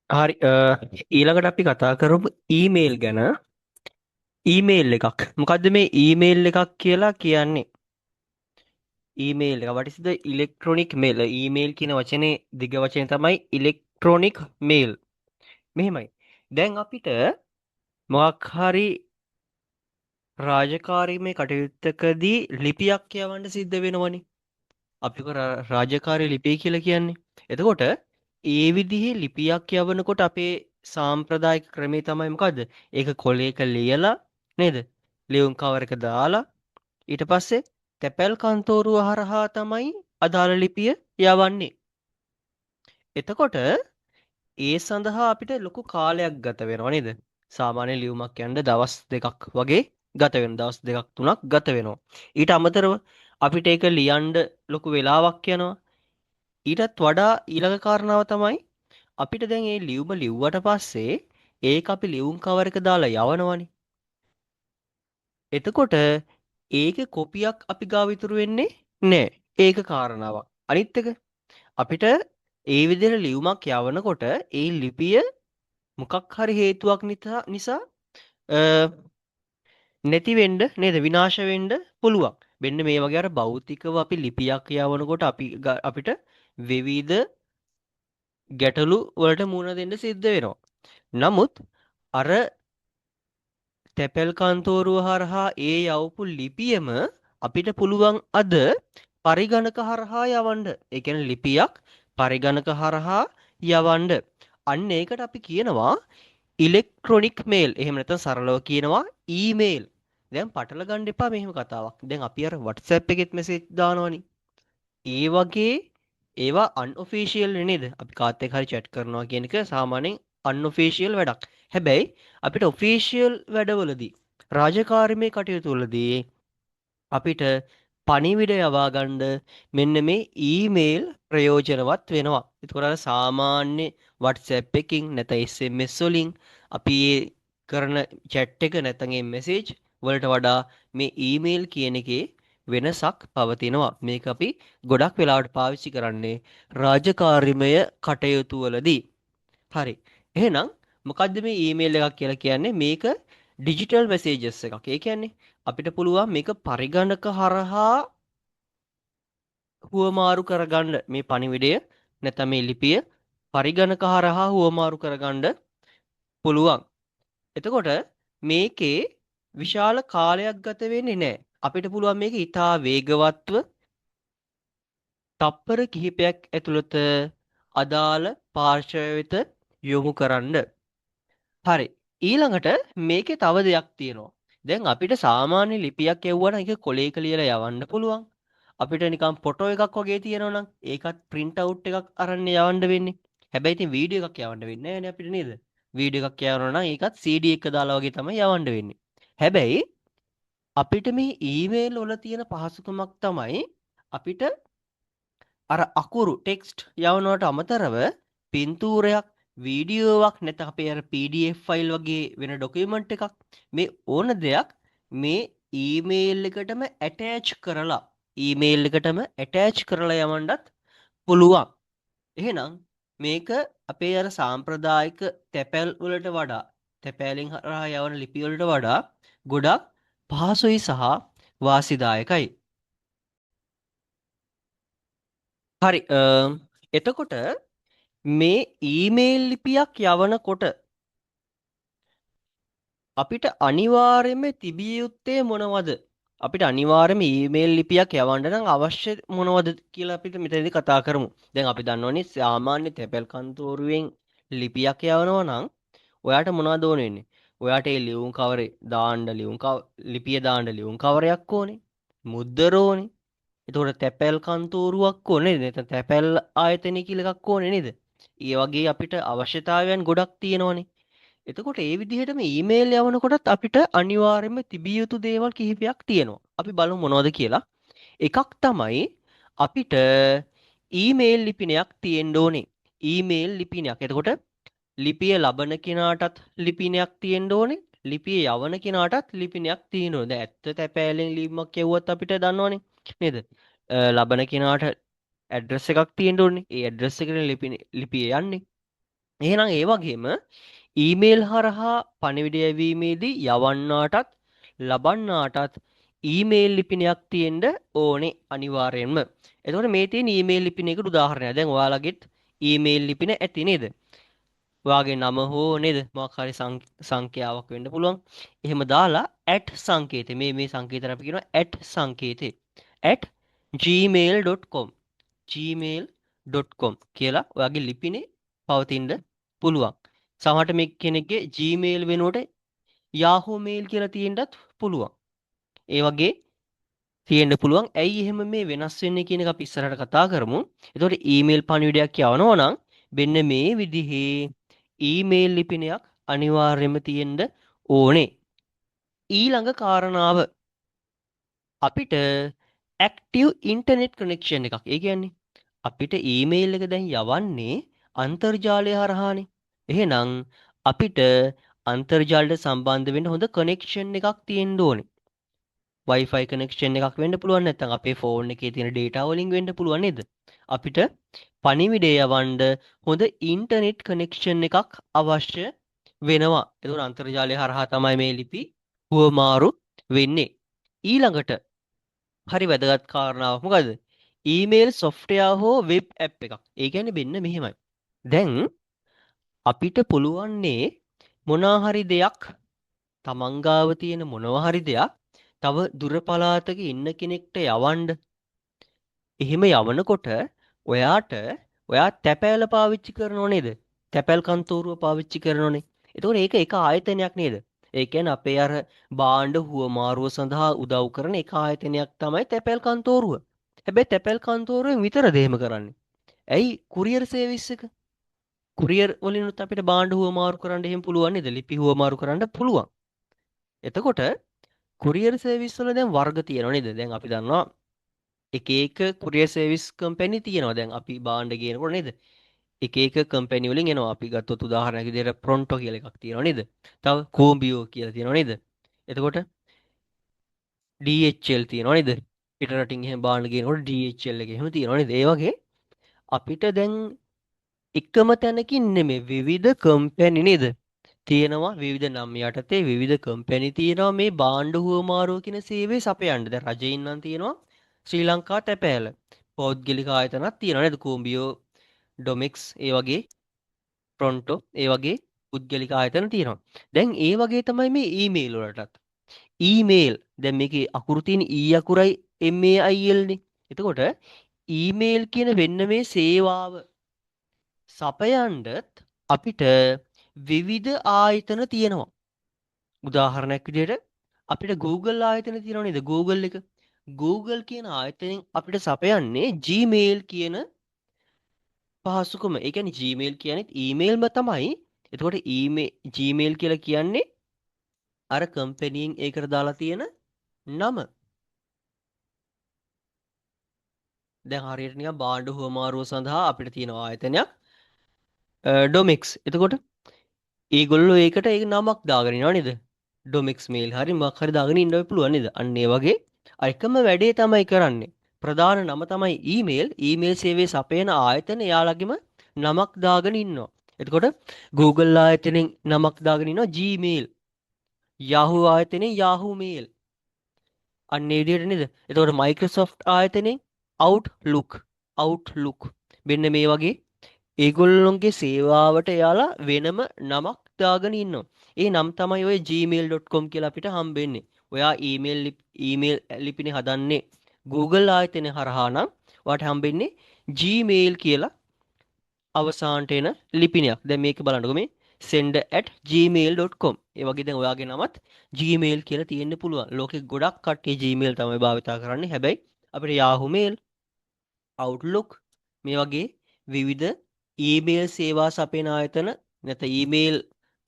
හරි, ඊළඟට අපි කතා කරමු ඊමේල් ගැන. ඊමේල් එකක්. මොකද්ද මේ ඊමේල් එකක් කියලා කියන්නේ? ඊමේල් එක. What is the electronic mail? Email කියන වචනේ දිග වචනේ තමයි ඉලෙක්ට්‍රොනික මේල්. මෙහෙමයි. දැන් අපිට මොකක් හරි රාජකාරීමය කටයුත්තකදී ලිපියක් යවන්න සිද්ධ වෙනවනේ. අපි රාජකාරී ලිපිය කියලා කියන්නේ. එතකොට ඒ විදිහේ ලිපියක් යවනකොට අපේ සාම්ප්‍රදායික ක්‍රමේ තමයි මොකද්ද? ඒක කොලයක ලියලා නේද? ලියුම් කවර් එක දාලා ඊට පස්සේ තැපැල් කන්තෝරුව හරහා තමයි අදාළ ලිපිය යවන්නේ. එතකොට ඒ සඳහා අපිට ලොකු කාලයක් ගත වෙනවා නේද? සාමාන්‍ය ලියුමක් යන්න දවස් 2ක් වගේ ගත වෙනවා. දවස් 2ක් 3ක් ගත වෙනවා. ඊට අමතරව අපිට ඒක ලියන්න ලොකු වෙලාවක් යනවා. ඊටත් වඩා ඊළඟ කාරණාව තමයි අපිට දැන් මේ ලියුම ලිව්වට පස්සේ ඒක අපි ලියුම් කවර් එක දාලා යවනවනේ. එතකොට ඒකේ කොපියක් අපි ගාව ඉතුරු වෙන්නේ නෑ. ඒක කාරණාවක්. අනිත් එක අපිට ඒ විදිහට ලියුමක් යවනකොට ඒ ලිපිය මොකක් හරි හේතුවක් නිසා නැති වෙන්න නේද, විනාශ වෙන්න පුළුවන්. මෙන්න මේ වගේ අර භෞතිකව අපි ලිපියක් යවනකොට අපිට විවිධ ගැටලු වලට මුහුණ දෙන්න සිද්ධ වෙනවා. නමුත් අර තැපැල් කන්තෝරුව හරහා ඒ යවපු ලිපියම අපිට පුළුවන් අද පරිගණක හරහා යවන්න. ඒ කියන්නේ ලිපියක් පරිගණක හරහා යවන්න. අන්න ඒකට අපි කියනවා ඉලෙක්ට්‍රොනික මේල්. එහෙම නැත්නම් සරලව කියනවා ඊමේල්. දැන් පටල ගන්න එපා මෙහෙම කතාවක්. දැන් අපි අර WhatsApp එකෙත් මැසේජ් දානවනේ. ඒ වගේ ඒවා අන්ඔෆිෂියල් නේද? අපි කාත් එක්ක හරි චැට් කරනවා කියන එක සාමාන්‍යයෙන් අන්ඔෆිෂියල් වැඩක්. හැබැයි අපිට ඔෆිෂියල් වැඩවලදී, රාජකාරිමය කටයුතු වලදී අපිට පණිවිඩ යවා ගන්න මෙන්න මේ ඊමේල් ප්‍රයෝජනවත් වෙනවා. එතකොට අර සාමාන්‍ය WhatsApp එකකින් නැත්නම් SMS වලින් අපි ඒ කරන චැට් එක නැත්නම් ඒ මැසේජ් වලට වඩා මේ ඊමේල් කියන එකේ වෙනසක් පවතිනවා. මේක අපි ගොඩක් වෙලාවට පාවිච්චි කරන්නේ රාජකාරිමය කටයුතු වලදී. හරි. එහෙනම් මොකද්ද මේ ඊමේල් එකක් කියලා කියන්නේ? මේක ඩිජිටල් මැසේජස් එකක්. ඒ කියන්නේ අපිට පුළුවන් මේක පරිගණක හරහා හුවමාරු කරගන්න, මේ පණිවිඩය නැත්නම් මේ ලිපිය පරිගණක හරහා හුවමාරු කරගන්න පුළුවන්. එතකොට මේකේ විශාල කාලයක් ගත වෙන්නේ නැහැ. අපිට පුළුවන් මේක ඉතා වේගවත්ව තප්පර කිහිපයක් ඇතුළත අදාළ පාර්ශවය වෙත යොමු කරන්න. හරි. ඊළඟට මේකේ තව දෙයක් තියෙනවා. දැන් අපිට සාමාන්‍ය ලිපියක් එව්වා නම් ඒක කොලේක ලියලා යවන්න පුළුවන්. අපිට නිකන් ෆොටෝ එකක් වගේ තියෙනවා නම් ඒකත් ප්‍රින්ට් අවුට් එකක් අරන් යවන්න වෙන්නේ. හැබැයි ඉතින් වීඩියෝ එකක් යවන්න වෙන්නේ නෑනේ අපිට නේද? වීඩියෝ එකක් යවනවා නම් ඒකත් CD එක දාලා වගේ තමයි යවන්න වෙන්නේ. හැබැයි අපිට මේ ඊමේල් වල තියෙන පහසුකමක් තමයි අපිට අර අකුරු ටෙක්ස්ට් යවනවට අමතරව පින්තූරයක්, වීඩියෝවක්, නැත්නම් අපේ අර PDF file වගේ වෙන ඩොකියුමන්ට් එකක්, මේ ඕන දෙයක් මේ ඊමේල් එකටම ඇටෑච් කරලා, ඊමේල් එකටම ඇටෑච් කරලා යවන්නත් පුළුවන්. එහෙනම් මේක අපේ අර සාම්ප්‍රදායික තැපැල් වලට වඩා, තැපෑලෙන් හරහා යවන ලිපි වලට වඩා ගොඩක් පහසුයි සහ වාසිදායකයි. හරි, එතකොට මේ ඊමේල් ලිපියක් යවනකොට අපිට අනිවාර්යයෙන්ම තිබිය යුත්තේ මොනවද? අපිට අනිවාර්යයෙන්ම ඊමේල් ලිපියක් යවන්න නම් අවශ්‍ය මොනවද කියලා අපිට මෙතනදී කතා කරමු. දැන් අපි දන්නවනේ සාමාන්‍ය තැපැල් කන්තෝරුවෙන් ලිපියක් යවනවා නම් ඔයාට මොනවද ඕන වෙන්නේ? ඔයාට ඒ ලියුම් කවරේ දාන්න, ලියුම් ලිපිය දාන්න ලියුම් කවරයක් ඕනේ. මුද්දර ඕනේ. එතකොට තැපැල් කන්තෝරුවක් ඕනේ නේද? නැත්නම් තැපැල් ආයතනය කියලා එකක් ඕනේ නේද? ඒ වගේ අපිට අවශ්‍යතාවයන් ගොඩක් තියෙනවනේ. එතකොට ඒ විදිහටම ඊමේල් යවනකොටත් අපිට අනිවාර්යයෙන්ම තිබිය යුතු දේවල් කිහිපයක් තියෙනවා. අපි බලමු මොනවද කියලා. එකක් තමයි අපිට ඊමේල් ලිපිනයක් තියෙන්න ඕනේ. ඊමේල් ලිපිනයක්. එතකොට ලිපිය ලබන කෙනාටත් ලිපිනයක් තියෙන්න ඕනේ. ලිපිය යවන කෙනාටත් ලිපිනයක් තියෙන්න ඕනේ. දැන් ඇත්ත තැපෑලෙන් ලියුමක් යවුවත් අපිට දන්නවනේ නේද? ලබන කෙනාට ඇඩ්‍රස් එකක් තියෙන්න ඕනේ. ඒ ඇඩ්‍රස් එකට ලිපිය යන්නේ. එහෙනම් ඒ වගේම ඊමේල් හරහා පණිවිඩය යැවීමේදී යවන්නාටත් ලබන්නාටත් ඊමේල් ලිපිනයක් තියෙන්න ඕනේ අනිවාර්යයෙන්ම. එතකොට මේ තියෙන ඊමේල් ලිපිනයකට උදාහරණයක්. දැන් ඔයාලගෙත් ඊමේල් ලිපින ඇති නේද? ඔයාගේ නම හෝ නේද මොකක් හරි සංඛ්‍යාවක් වෙන්න පුළුවන්. එහෙම දාලා @ සංකේතය. මේ සංකේතය අපි කියනවා @ සංකේතය. @gmail.com gmail.com කියලා ඔයාගේ ලිපිනේ පවතින්න පුළුවන්. සමහරට මේ කෙනෙක්ගේ Gmail වෙනුවට Yahoo Mail කියලා තියෙන්නත් පුළුවන්. ඒ වගේ තියෙන්න පුළුවන්. ඇයි එහෙම මේ වෙනස් වෙන්නේ කියන එක අපි ඉස්සරහට කතා කරමු. එතකොට ඊමේල් පණිවිඩයක් යවනවා නම් මෙන්න මේ විදිහේ ඊමේල් ලිපිනයක් අනිවාර්යයෙන්ම තියෙන්න ඕනේ. ඊළඟ කාරණාව අපිට ඇක්ටිව් ඉන්ටර්නෙට් කනෙක්ෂන් එකක්. ඒ කියන්නේ අපිට ඊමේල් එක දැන් යවන්නේ අන්තර්ජාලය හරහානේ. එහෙනම් අපිට අන්තර්ජාලයට සම්බන්ධ වෙන්න හොඳ කනෙක්ෂන් එකක් තියෙන්න ඕනේ. Wi-Fi connection එකක් වෙන්න පුළුවන්, නැත්නම් අපේ ෆෝන් එකේ තියෙන ඩේටා වලින් වෙන්න පුළුවන් නේද? අපිට පණිවිඩය යවන්න හොඳ ඉන්ටර්නෙට් කනෙක්ෂන් එකක් අවශ්‍ය වෙනවා. එතකොට අන්තර්ජාලය හරහා තමයි මේ ලිපි හුවමාරු වෙන්නේ. ඊළඟට හරි වැදගත් කාරණාවක් මොකද්ද? ඊමේල් සොෆ්ට්වෙයාර් හෝ වෙබ් ඇප් එකක්. ඒ කියන්නේ මෙන්න මෙහෙමයි. දැන් අපිට පුළුවන්නේ මොනවා හරි දෙයක් තමන් ගාව තියෙන මොනවා හරි දෙයක් තව දුර පළාතක ඉන්න කෙනෙක්ට යවන්න. එහෙම යවනකොට ඔයා තැපෑල පාවිච්චි කරනව නේද? තැපැල් කන්තෝරුව පාවිච්චි කරනවනේ. එතකොට ඒක එක ආයතනයක් නේද? ඒ කියන්නේ අපේ අර භාණ්ඩ හුවමාරුව සඳහා උදව් කරන එක ආයතනයක් තමයි තැපැල් කන්තෝරුව. හැබැයි තැපැල් කන්තෝරුවෙන් විතරද එහෙම කරන්නේ? ඇයි කුරියර් සර්විස් එක? කුරියර් වලිනුත් අපිට භාණ්ඩ හුවමාරු කරන්න එහෙම පුළුවන් නේද? ලිපි හුවමාරු කරන්න පුළුවන්. එතකොට කුරියර් සර්විස් වල දැන් වර්ග තියෙනවා නේද? දැන් අපි දන්නවා එක එක කුරියර් සර්විස් කම්පැනි තියෙනවා. දැන් අපි භාණ්ඩ ගේනකොට නේද? එක එක කම්පැනි වලින් එනවා. අපි ගත්තොත් උදාහරණයක් විදිහට ප්‍රොන්ටෝ කියලා එකක් තියෙනවා නේද? තව කෝම්බියෝ කියලා තියෙනවා නේද? එතකොට DHL තියෙනවා නේද? පිට රටින් එහෙම භාණ්ඩ ගේනකොට DHL එක එහෙම තියෙනවා නේද? ඒ වගේ අපිට දැන් එකම තැනකින් නෙමෙයි විවිධ කම්පැනි නේද? තියෙනවා විවිධ නම් යටතේ විවිධ කම්පැනි තියෙනවා මේ භාණ්ඩ හුවමාරුව කියන සේවය සපයන්න. දැන් රජයෙන් නම් තියෙනවා ශ්‍රී ලංකා තැපෑල. පෞද්ගලික ආයතනත් තියෙනවා නේද? කෝම්බියෝ, ඩොමෙක්ස් ඒ වගේ ප්‍රොන්ටෝ ඒ වගේ පුද්ගලික ආයතන තියෙනවා. දැන් ඒ වගේ තමයි මේ ඊමේල් වලටත්. ඊමේල් දැන් මේකේ අකුරු තියෙන E අකුරයි MAIL නේ. එතකොට ඊමේල් කියන වෙන්න මේ සේවාව සපයන්නත් අපිට විවිධ ආයතන තියෙනවා. උදාහරණයක් විදිහට අපිට Google ආයතන තියෙනවා නේද? Google එක. Google කියන ආයතනයෙන් අපිට සපයන්නේ Gmail කියන පහසුකම. ඒ කියන්නේ Gmail කියන්නේ ඊමේල්ම තමයි. එතකොට Gmail කියලා කියන්නේ අර කම්පැනියෙන් ඒකට දාලා තියෙන නම. දැන් හරියට නිකන් භාණ්ඩ හුවමාරුව සඳහා අපිට තියෙන ආයතනයක් ඩොමෙක්ස්. එතකොට ඒගොල්ලෝ ඒකට ඒක නමක් දාගෙන ඉනව නේද? ඩොමෙක්ස් මේල් හරි මොකක් හරි දාගෙන ඉන්න පුළුවන් නේද? අන්න ඒ වගේ එකම වැඩේ තමයි කරන්නේ. ප්‍රධාන නම තමයි ඊමේල්. ඊමේල් සේවය සපයන ආයතන එයාලගෙම නමක් දාගෙන ඉන්නවා. එතකොට Google ආයතනයෙන් නමක් දාගෙන ඉන්නවා Gmail. Yahoo ආයතනයෙන් Yahoo Mail. අන්න ඒ විදිහට නේද? එතකොට Microsoft ආයතනයෙන් Outlook. Outlook. මෙන්න මේ වගේ ඒගොල්ලොන්ගේ සේවාවට එයාලා වෙනම නමක් දාගෙන ඉන්නවා. ඒ නම් තමයි ඔය gmail.com කියලා අපිට හම්බෙන්නේ. ඔයා ඊමේල් ලිපිනේ හදන්නේ Google ආයතනය හරහා නම් ඔයාට හම්බෙන්නේ Gmail කියලා අවසානට එන ලිපිනයක්. දැන් මේක බලන්නකෝ මේ sender@gmail.com. ඒ වගේ දැන් ඔයාගේ නමත් Gmail කියලා තියෙන්න පුළුවන්. ලෝකෙ ගොඩක් කට්ටිය Gmail තමයි භාවිතා කරන්නේ. හැබැයි අපිට Yahoo Mail, Outlook මේ වගේ විවිධ ඊමේල් සේවා සපයන ආයතන නැත්නම් ඊමේල්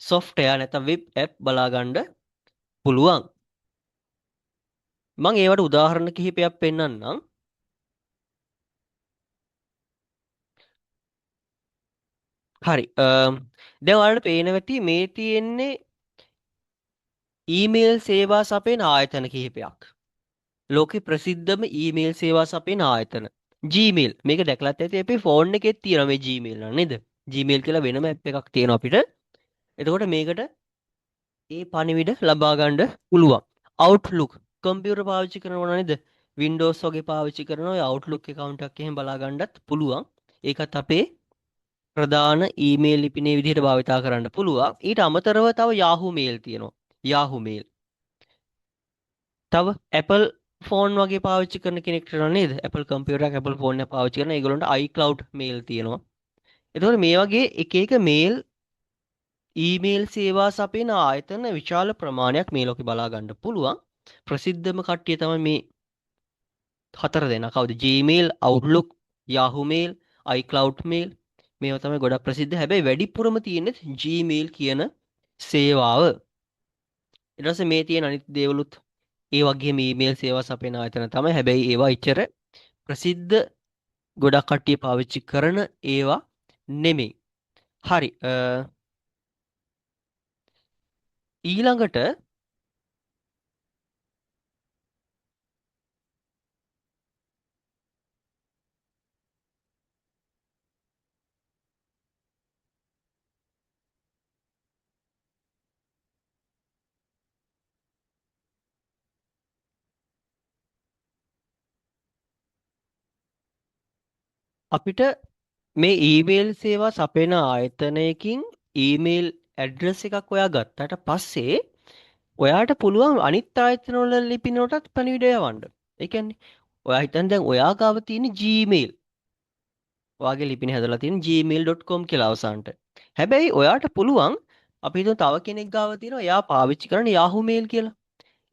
සොෆ්ට්වෙයාර් නැත්නම් වෙබ් ඇප් බලා ගන්න පුළුවන්. මං ඒවට උදාහරණ කිහිපයක් පෙන්නන්නම්. හරි. දැන් ඔයාලට පේනවා ඇති මේ තියෙන්නේ ඊමේල් සේවා සපයන ආයතන කිහිපයක්. ලෝකෙ ප්‍රසිද්ධම ඊමේල් සේවා සපයන ආයතන. Gmail. මේක දැකලත් ඇති අපේ ෆෝන් එකෙත් තියෙනවා මේ Gmail නේද? Gmail කියලා වෙනම ඇප් එකක් තියෙනවා අපිට. එතකොට මේකට ඒ පණිවිඩ ලබා ගන්න පුළුවන්. Outlook computer පාවිච්චි කරනවා නේද? Windows වගේ පාවිච්චි කරන ඔය Outlook account එකක් එහෙම බලා ගන්නත් පුළුවන්. ඒකත් අපේ ප්‍රධාන ඊමේල් ලිපිනයේ විදිහට භාවිතා කරන්න පුළුවන්. ඊට අමතරව තව Yahoo Mail තියෙනවා. Yahoo Mail. තව Apple phone වගේ පාවිච්චි කරන කෙනෙක්ට නේද? Apple computer එකක් Apple phone එකක් පාවිච්චි කරන ඒගොල්ලන්ට iCloud Mail තියෙනවා. එතකොට මේ වගේ එක එක මේල් ඊමේල් සේවා සපයන ආයතන විශාල ප්‍රමාණයක් මේ ලෝකේ බලා ගන්න පුළුවන්. ප්‍රසිද්ධම කට්ටිය තමයි මේ හතර දෙනා. කවුද? Gmail, Outlook, Yahoo Mail, iCloud Mail. මේවා තමයි ගොඩක් ප්‍රසිද්ධ. හැබැයි වැඩිපුරම තියෙන්නේ Gmail කියන සේවාව. ඊට පස්සේ මේ තියෙන අනිත් දේවලුත් ඒ වගේම ඊමේල් සේවා සපයන ආයතන තමයි. හැබැයි ඒවා ඉච්චර ප්‍රසිද්ධ ගොඩක් කට්ටිය පාවිච්චි කරන ඒවා නෙමෙයි. හරි. ඊළඟට අපිට මේ ඊමේල් සේවා සපයන ආයතනයකින් ඊමේල් ඇඩ්‍රස් එකක් ඔයා ගත්තට පස්සේ ඔයාට පුළුවන් අනිත් ආයතන වල ලිපින වලටත් පණිවිඩය යවන්න. ඒ කියන්නේ ඔයා හිතන්න දැන් ඔයා ගාව තියෙන Gmail. ඔයාගේ ලිපින හැදලා තියෙන gmail.com කියලා අවසානට. හැබැයි ඔයාට පුළුවන් අපි හිතමු තව කෙනෙක් ගාව තියෙනවා එයා පාවිච්චි කරන Yahoo Mail කියලා.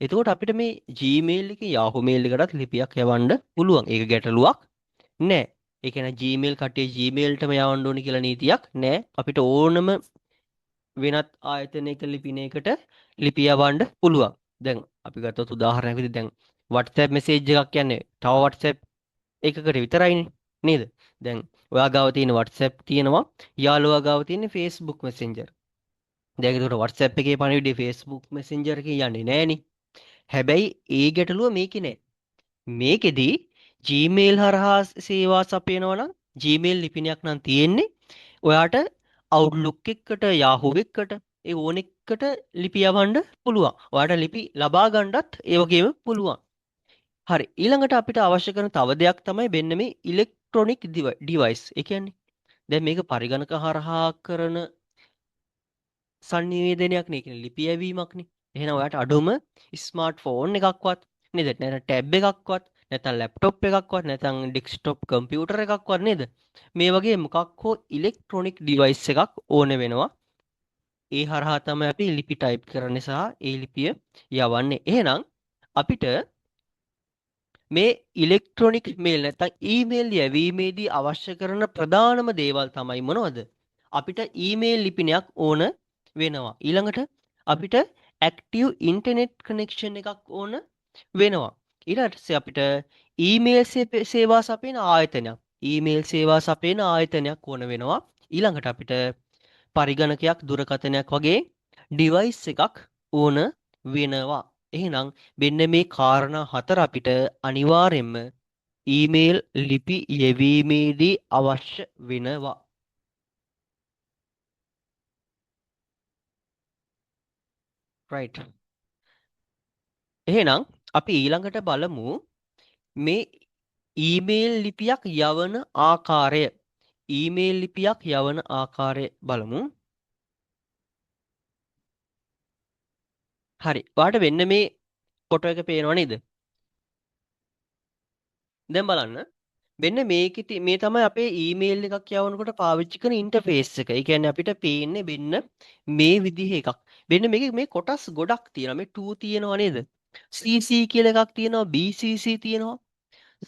එතකොට අපිට මේ Gmail එකේ Yahoo Mail එකටත් ලිපියක් යවන්න පුළුවන්. ඒක ගැටලුවක් නෑ. ඒ කියන්නේ Gmail කට්ටිය Gmailටම යවන්න ඕනි කියලා නීතියක් නෑ. අපිට ඕනම වෙනත් ආයතනයක ලිපිනයකට ලිපි යවන්න පුළුවන්. දැන් අපි ගත්තොත් උදාහරණයක් විදිහට දැන් WhatsApp message එකක් කියන්නේ තව WhatsApp එකකට විතරයිනේ නේද? දැන් ඔයා ගාව තියෙන WhatsApp තියෙනවා, යාළුවා ගාව තියෙන Facebook Messenger. දැන් ඒකට WhatsApp එකේ පණිවිඩය Facebook Messenger එකේ යන්නේ නෑනේ. හැබැයි ඒ ගැටලුව මේකේ නෑ. මේකෙදි Gmail හරහා සේවා සපයනවා නම් Gmail ලිපිනයක් නම් තියෙන්නේ ඔයාට Outlook එකට Yahoo එකට ඒ ඕන එකට ලිපි යවන්න පුළුවන්. ඔයාට ලිපි ලබා ගන්නත් ඒ වගේම පුළුවන්. හරි. ඊළඟට අපිට අවශ්‍ය කරන තව දෙයක් තමයි මෙන්න මේ ඉලෙක්ට්‍රොනික ඩිවයිස්. ඒ කියන්නේ දැන් මේක පරිගණක හරහා කරන සංනිවේදනයක් නේ. ඒ කියන්නේ ලිපි යැවීමක් නේ. එහෙනම් ඔයාට අඩුම ස්මාර්ට් ෆෝන් එකක්වත් නේද? නැත්නම් ටැබ් එකක්වත් නැත්නම් ලැප්ටොප් එකක්වත් නැත්නම් ඩෙස්ක්ටොප් කම්පියුටර් එකක්වත් නේද? මේ වගේ මොකක් හෝ ඉලෙක්ට්‍රොනික ඩිවයිස් එකක් ඕන වෙනවා. ඒ හරහා තමයි අපි ලිපි ටයිප් කරන්නේ සහ ඒ ලිපිය යවන්නේ. එහෙනම් අපිට මේ ඉලෙක්ට්‍රොනික මේල් නැත්නම් ඊමේල් යැවීමේදී අවශ්‍ය කරන ප්‍රධානම දේවල් තමයි මොනවද? අපිට ඊමේල් ලිපිනයක් ඕන වෙනවා. ඊළඟට අපිට ඇක්ටිව් ඉන්ටර්නෙට් කනෙක්ෂන් එකක් ඕන වෙනවා. ඊට පස්සේ අපිට ඊමේල් සේවා සපයන ආයතනයක්, ඊමේල් සේවා සපයන ආයතනයක් ඕන වෙනවා. ඊළඟට අපිට පරිගණකයක්, දුරකථනයක් වගේ ඩිවයිස් එකක් ඕන වෙනවා. එහෙනම් මෙන්න මේ කාරණා හතර අපිට අනිවාර්යයෙන්ම ඊමේල් ලිපි යැවීමේදී අවශ්‍ය වෙනවා. Right. එහෙනම් අපි ඊළඟට බලමු මේ ඊමේල් ලිපියක් යවන ආකාරය. ඊමේල් ලිපියක් යවන ආකාරය බලමු. හරි. ඔයාලට වෙන්න මේ ෆොටෝ එක පේනව නේද? දැන් බලන්න. මෙන්න මේකේ මේ තමයි අපේ ඊමේල් එකක් යවනකොට පාවිච්චි කරන ඉන්ටර්ෆේස් එක. ඒ කියන්නේ අපිට පේන්නේ මෙන්න මේ විදිහ එකක්. මෙන්න මේකේ මේ කොටස් ගොඩක් තියෙනවා. මේ 2 තියෙනවා නේද? CC කියලා එකක් තියෙනවා, BCC තියෙනවා,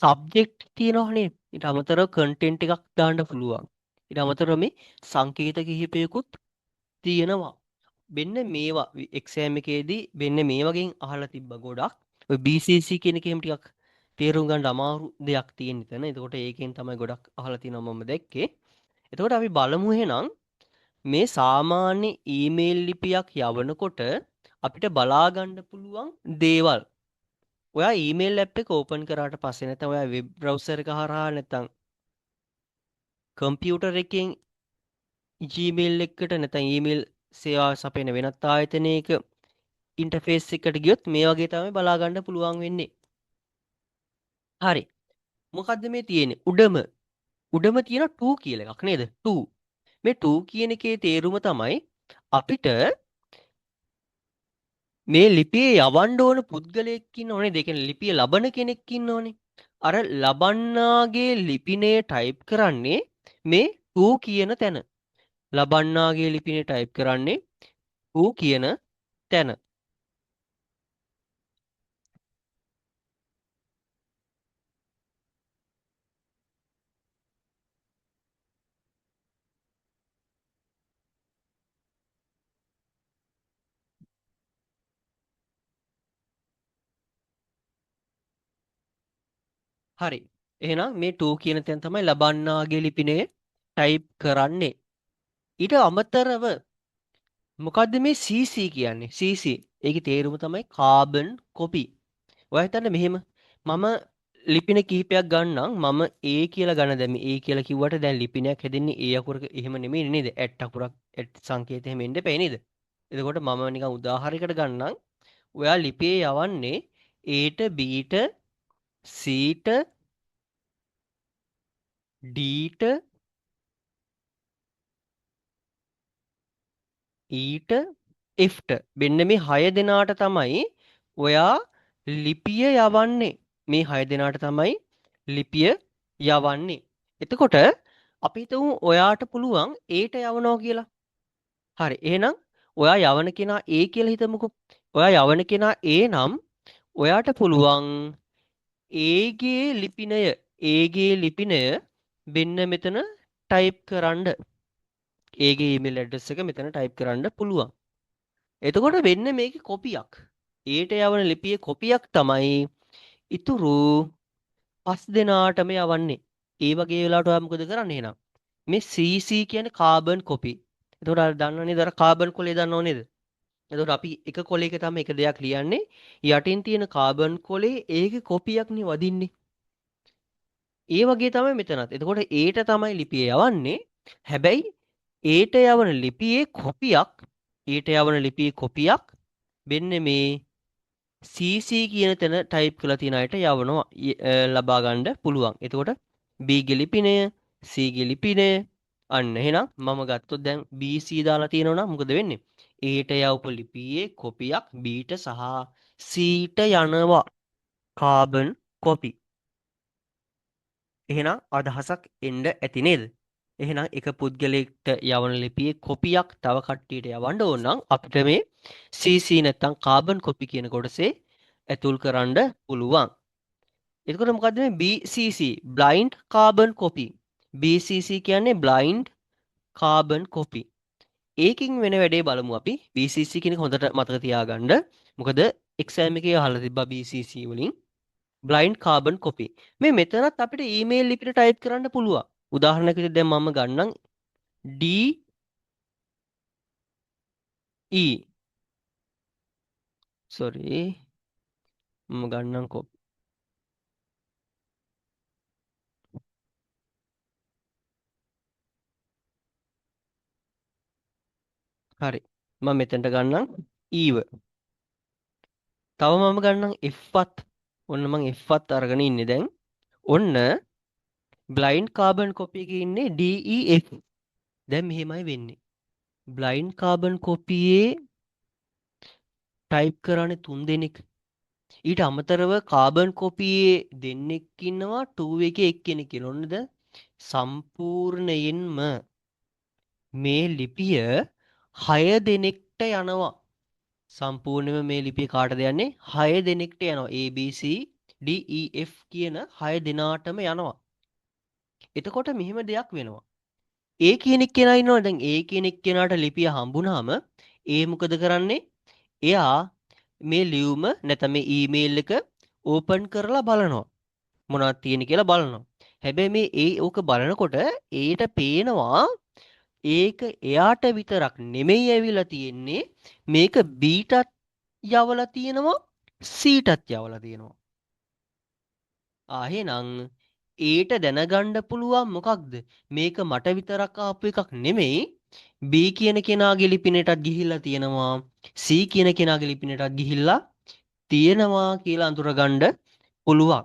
සබ්ජෙක්ට් තියෙනවා නේද? ඊට අමතරව කන්ටෙන්ට් එකක් දාන්න පුළුවන්. ඊට අමතරව මේ සංකේත කිහිපයකුත් තියෙනවා. මෙන්න මේවා එක්සෑම් එකේදී මෙන්න මේ වගේ අහලා තිබ්බ ගොඩක්. ඔය BCC කියන එක එහෙම ටිකක් තේරුම් ගන්න අමාරු දෙයක් තියෙන එතන. එතකොට ඒකෙන් තමයි ගොඩක් අහලා තියෙනවා මම දැක්කේ. එතකොට අපි බලමු එහෙනම් මේ සාමාන්‍ය ඊමේල් ලිපියක් යවනකොට අපිට බලා ගන්න පුළුවන් දේවල්. ඔයා ඊමේල් ඇප් එක ඕපන් කරාට පස්සේ නැත්නම් ඔයා වෙබ් බ්‍රවුසර් එක හරහා නැත්නම් කම්පියුටර් එකෙන් Gmail එකකට නැත්නම් ඊමේල් සේවා සපයන වෙනත් ආයතනයක ඉන්ටර්ෆේස් එකට ගියොත් මේ වගේ තමයි බලා ගන්න පුළුවන් වෙන්නේ. හරි. මොකද්ද මේ තියෙන්නේ? උඩම තියෙන 2 කියලා එකක් නේද? 2. මේ 2 කියන එකේ තේරුම තමයි අපිට මේ ලිපිය යවන්න ඕන පුද්ගලයෙක් ඉන්නව නේද? ඒ කියන්නේ ලිපිය ලබන කෙනෙක් ඉන්නවනේ. අර ලබන්නාගේ ලිපිනය ටයිප් කරන්නේ මේ 2 කියන තැන. ලබන්නාගේ ලිපිනය ටයිප් කරන්නේ 2 කියන තැන. හරි. එහෙනම් මේ 2 කියන තැන තමයි ලබන්නාගේ ලිපිනය ටයිප් කරන්නේ. ඊට අමතරව මොකද්ද මේ CC කියන්නේ? CC. ඒකේ තේරුම තමයි කාබන් කොපි. ඔයා හිතන්න මෙහෙම මම ලිපින කිහිපයක් ගන්නම්. මම A කියලා ගන්න. දැන් මේ A කියලා කිව්වට දැන් ලිපිනයක් හැදෙන්නේ A අකුරක එහෙම නෙමෙයි නේද? ඇට් අකුරක් ඇට් සංකේතය එහෙම එන්න එපා නේද? එතකොට මම නිකන් උදාහරණයකට ගන්නම්. ඔයා ලිපියේ යවන්නේ A ට B ට C ට D ට E ට F ට. මෙන්න මේ 6 දෙනාට තමයි ඔයා ලිපිය යවන්නේ. මේ 6 දෙනාට තමයි ලිපිය යවන්නේ. එතකොට අපි හිතමු ඔයාට පුළුවන් A ට යවනවා කියලා. හරි. එහෙනම් ඔයා යවන කෙනා A කියලා හිතමුකෝ. ඔයා යවන කෙනා A නම් ඔයාට පුළුවන් A ගේ ලිපිනය මෙන්න මෙතන ටයිප් කරන්න. A ගේ ඊමේල් ඇඩ්‍රස් එක මෙතන ටයිප් කරන්න පුළුවන්. එතකොට වෙන්න මේකේ කොපියක්. A ට යවන ලිපියේ කොපියක් තමයි ඉතුරු 5 දෙනාටම යවන්නේ. ඒ වගේ වෙලාවට ඔයා මොකද කරන්නේ එහෙනම්? මේ CC කියන්නේ කාබන් කොපි. එතකොට අර දන්නව නේද? අර කාබන් කොලේ දන්නව නේද? එතකොට අපි එක කොලයක තමයි එක දෙයක් ලියන්නේ. යටින් තියෙන කාබන් කොලේ ඒකේ කොපියක් නේ වදින්නේ. ඒ වගේ තමයි මෙතනත්. එතකොට A ට තමයි ලිපිය යවන්නේ. හැබැයි A ට යවන ලිපියේ කොපියක්, A ට යවන ලිපියේ කොපියක් මෙන්න මේ CC කියන තැන ටයිප් කරලා තියෙන අයට යවනවා, ලබා ගන්න පුළුවන්. එතකොට B ගේ ලිපිනය, C ගේ ලිපිනය, අන්න එහෙනම් මම ගත්තොත් දැන් B C දාලා තියෙනවා නම් මොකද වෙන්නේ? A ට යවපු ලිපියේ කොපියක් B ට සහ C ට යනවා. Carbon copy. එහෙනම් අදහසක් එන්න ඇති නේද? එහෙනම් එක පුද්ගලයෙක්ට යවන ලිපියේ කොපියක් තව කට්ටියට යවන්න ඕන නම් අපිට මේ CC නැත්තම් කාබන් කොපි කියන කොටසේ ඇතුල් කරන්න පුළුවන්. එතකොට මොකද්ද මේ BCC? Blind carbon copy. BCC කියන්නේ බ්ලයින්ඩ් කාබන් කොපි. ඒකෙන් වෙන වැඩේ බලමු අපි. BCC කියන එක හොඳට මතක තියාගන්න. මොකද එක්සෑම් එකේ අහලා තිබ්බා BCC වලින්. Blind carbon copy. මේ මෙතනත් අපිට ඊමේල් ලිපිට ටයිප් කරන්න පුළුවන්. උදාහරණයක් විදිහට දැන් මම ගන්නම් D E sorry මම ගන්නම් කොපි. හරි මම මෙතනට ගන්නම් E ව. තව මම ගන්නම් F වත්. ඔන්න මං F වත් අරගෙන ඉන්නේ දැන්. ඔන්න බ්ලයින්ඩ් කාබන් කොපි එකේ ඉන්නේ D E F. දැන් මෙහෙමයි වෙන්නේ. බ්ලයින්ඩ් කාබන් කොපියේ ටයිප් කරන්නේ 3 දෙනෙක්. ඊට අමතරව කාබන් කොපියේ දෙන්නෙක් ඉන්නවා, 2 එකේ එක්කෙනෙක් ඉන්නවා. ඔන්න දැන් සම්පූර්ණයෙන්ම මේ ලිපිය 6 දෙනෙක්ට යනවා. සම්පූර්ණයෙන්ම මේ ලිපිය කාටද යන්නේ? 6 දෙනෙක්ට යනවා. A B C D E F කියන 6 දෙනාටම යනවා. එතකොට මෙහෙම දෙයක් වෙනවා. A කියන එක්කෙනා ඉන්නවා. දැන් A කියන එක්කෙනාට ලිපිය හම්බුනහම A මොකද කරන්නේ? එයා මේ ලියුම නැත්නම් මේ ඊමේල් එක ඕපන් කරලා බලනවා. මොනවද තියෙන්නේ කියලා බලනවා. හැබැයි මේ A ඕක බලනකොට Aට පේනවා ඒක එයාට විතරක් නෙමෙයි ඇවිල්ලා තියෙන්නේ, මේක B ටත් යවලා තියෙනවා, C ටත් යවලා තියෙනවා. එහෙනම් Aට දැනගන්න පුළුවන් මොකක්ද? මේක මට විතරක් ආපු එකක් නෙමෙයි, B කියන කෙනාගේ ලිපිනයටත් ගිහිල්ලා තියෙනවා. C කියන කෙනාගේ ලිපිනයටත් ගිහිල්ලා තියෙනවා කියලා අඳුරගන්න පුළුවන්.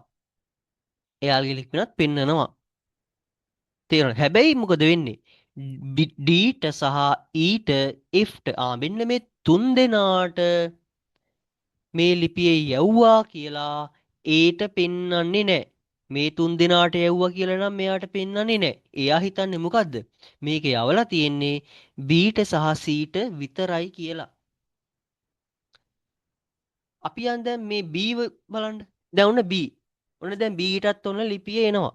එයාගේ ලිපිනත් පෙන්නනවා. තේරුණාද? හැබැයි මොකද වෙන්නේ? D ට සහ E ට F ට මෙන්න මේ තුන් දෙනාට මේ ලිපියේ යව්වා කියලා ඒට පෙන්වන්නේ නෑ. මේ තුන් දෙනාට යව්වා කියලා නම් මෙයාට පෙන්වන්නේ නෑ. එයා හිතන්නේ මොකද්ද? මේක යවලා තියෙන්නේ B ට සහ C ට විතරයි කියලා. අපි යන් දැන් මේ B බලන්න. දැන් ඔන්න B. ඔන්න දැන් B ටත් ඔන්න ලිපිය එනවා.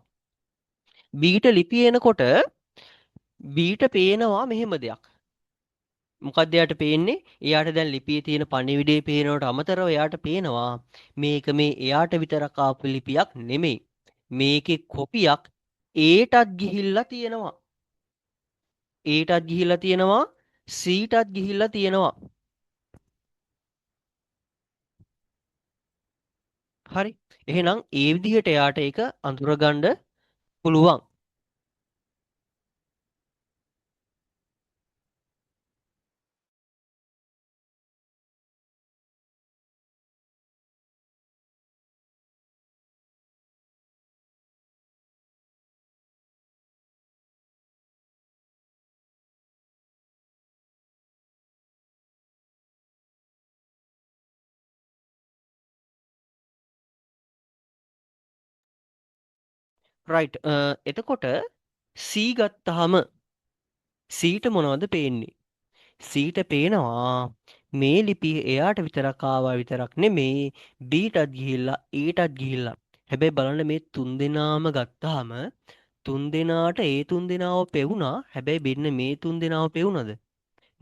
B ට ලිපිය එනකොට B ට පේනවා මෙහෙම දෙයක්. මොකද්ද එයාට පේන්නේ? එයාට දැන් ලිපියේ තියෙන පණිවිඩය පේනවට අමතරව එයාට පේනවා මේක මේ එයාට විතරක් ආපු ලිපියක් නෙමෙයි. මේකේ කොපියක් ඒටත් ගිහිල්ලා තියෙනවා. ඒටත් ගිහිල්ලා තියෙනවා, සීටත් ගිහිල්ලා තියෙනවා. හරි. එහෙනම් ඒ විදිහට එයාට ඒක අඳුරගන්න පුළුවන්. එතකොට C ගත්තාම C ට මොනවද පේන්නේ? C ට පේනවා මේ ලිපිය එයාට විතරක් ආවා විතරක් නෙමෙයි, B ටත් ගිහිල්ලා A ටත් ගිහිල්ලා. හැබැයි බලන්න මේ තුන් දෙනාම ගත්තාම තුන් දෙනාට ඒ තුන් දෙනාව පෙවුනා. හැබැයි මෙන්න මේ තුන් දෙනාව පෙවුනද?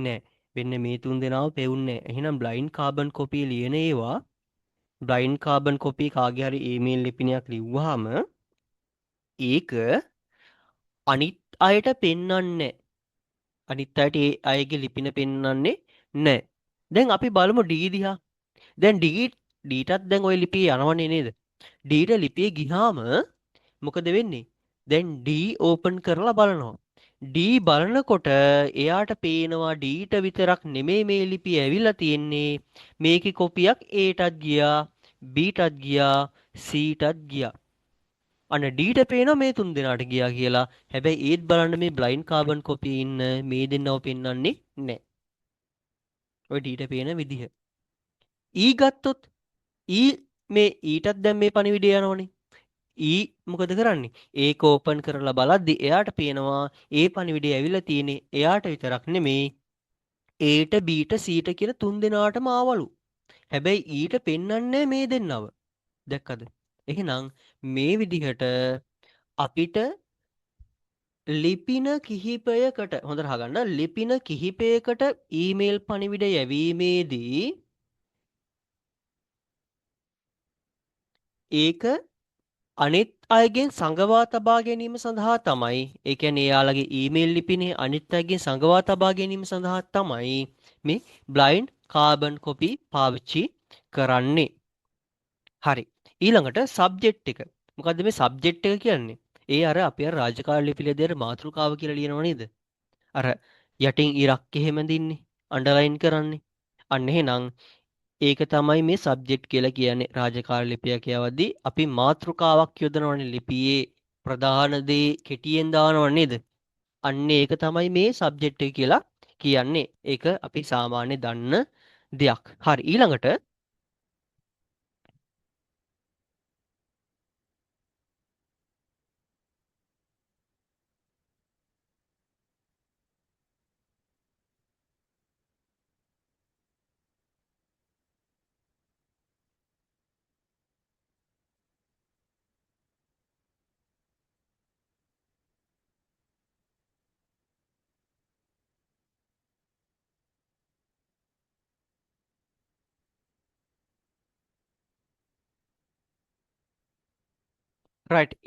නෑ. මෙන්න මේ තුන් දෙනාව පෙවුන්නේ නෑ. එහෙනම් බ්ලයින්ඩ් කාබන් කොපි ලියන ඒවා බ්ලයින්ඩ් කාබන් කොපි කාගේ හරි ඊමේල් ලිපිනයක් ලිව්වහම ඒක අනිත් අයට පෙන්වන්නේ නෑ. අනිත් අයට ඒ අයගේ ලිපින පෙන්වන්නේ නෑ. දැන් අපි බලමු D දිහා. දැන් D ටත් දැන් ওই ලිපිය යනවනේ නේද? D ට ලිපිය ගිහාම මොකද වෙන්නේ? දැන් D open කරලා බලනවා. D බලනකොට එයාට පේනවා D ට විතරක් නෙමෙයි මේ ලිපිය ඇවිල්ලා තියෙන්නේ. මේකේ කොපියක් A ටත් ගියා, B ටත් ගියා, C ටත් ගියා. අන්න D ට පේනවා මේ තුන් දෙනාට ගියා කියලා. හැබැයි ඒත් බලන්න මේ බ්ලයින්ඩ් කාබන් කොපි ඉන්න මේ දෙන්නව පෙන්වන්නේ නෑ. ඔය D ට පේන විදිහ. E ගත්තොත් E මේ E ටත් දැන් මේ පණිවිඩය යනවනේ. E මොකද කරන්නේ? ඒක ඕපන් කරලා බලද්දි එයාට පේනවා ඒ පණිවිඩය ඇවිල්ලා තියෙන්නේ එයාට විතරක් නෙමෙයි A ට B ට C ට කියලා තුන් දෙනාටම ආවලු. හැබැයි E ට පෙන්වන්නේ මේ දෙන්නව. දැක්කද? එහෙනම් මේ විදිහට අපිට ලිපින කිහිපයකට හොඳට අහගන්න ලිපින කිහිපයකට ඊමේල් පණිවිඩ යැවීමේදී ඒක අනිත් අයගෙන් සඟවා තබා ගැනීම සඳහා තමයි, ඒ කියන්නේ එයාලගේ ඊමේල් ලිපිනේ අනිත් අයගෙන් සඟවා තබා ගැනීම සඳහා තමයි මේ බ්ලයින්ඩ් කාබන් කොපි පාවිච්චි කරන්නේ. හරි. ඊළඟට සබ්ජෙක්ට් එක. මොකද්ද මේ සබ්ජෙක්ට් එක කියන්නේ? ඒ අර අපි අර රාජකාරී ලිපිලේදී අර මාතෘකාව කියලා ලියනව නේද? අර යටින් ඉරක් එහෙම දින්නේ, අන්ඩර්ලයින් කරන්නේ. අන්න එහෙනම් ඒක තමයි මේ සබ්ජෙක්ට් කියලා කියන්නේ. රාජකාරී ලිපියක් කියවද්දී අපි මාතෘකාවක් යොදනවනේ ලිපියේ ප්‍රධාන දේ කෙටියෙන් දානව නේද? අන්න ඒක තමයි මේ සබ්ජෙක්ට් එක කියලා කියන්නේ. ඒක අපි සාමාන්‍ය දන්න දෙයක්. හරි ඊළඟට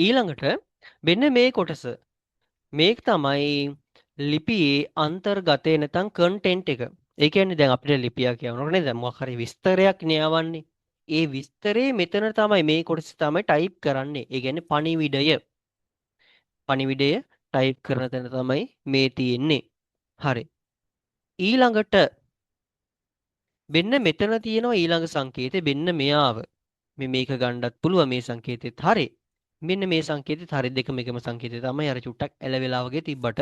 ඊළඟට මෙන්න මේ කොටස. මේක තමයි ලිපියේ අන්තර්ගතය නැත්නම් කන්ටෙන්ට් එක. ඒ කියන්නේ දැන් අපිට ලිපියක් කියවනකොට නේද මොකක් හරි විස්තරයක් න්යාවන්නේ. ඒ විස්තරේ මෙතන තමයි මේ කොටස තමයි ටයිප් කරන්නේ. ඒ කියන්නේ පණිවිඩය. පණිවිඩය ටයිප් කරන තැන තමයි මේ තියෙන්නේ. හරි. ඊළඟට මෙන්න මෙතන තියෙනවා ඊළඟ සංකේතය. මෙන්න මෙයාව. මේක ගන්නත් පුළුවන් මේ සංකේතෙත්. හරි. මෙන්න මේ සංකේතෙත් හරි. දෙකම එකම සංකේතය තමයි. අර චුට්ටක් ඇලවෙලා වගේ තිබ්බට.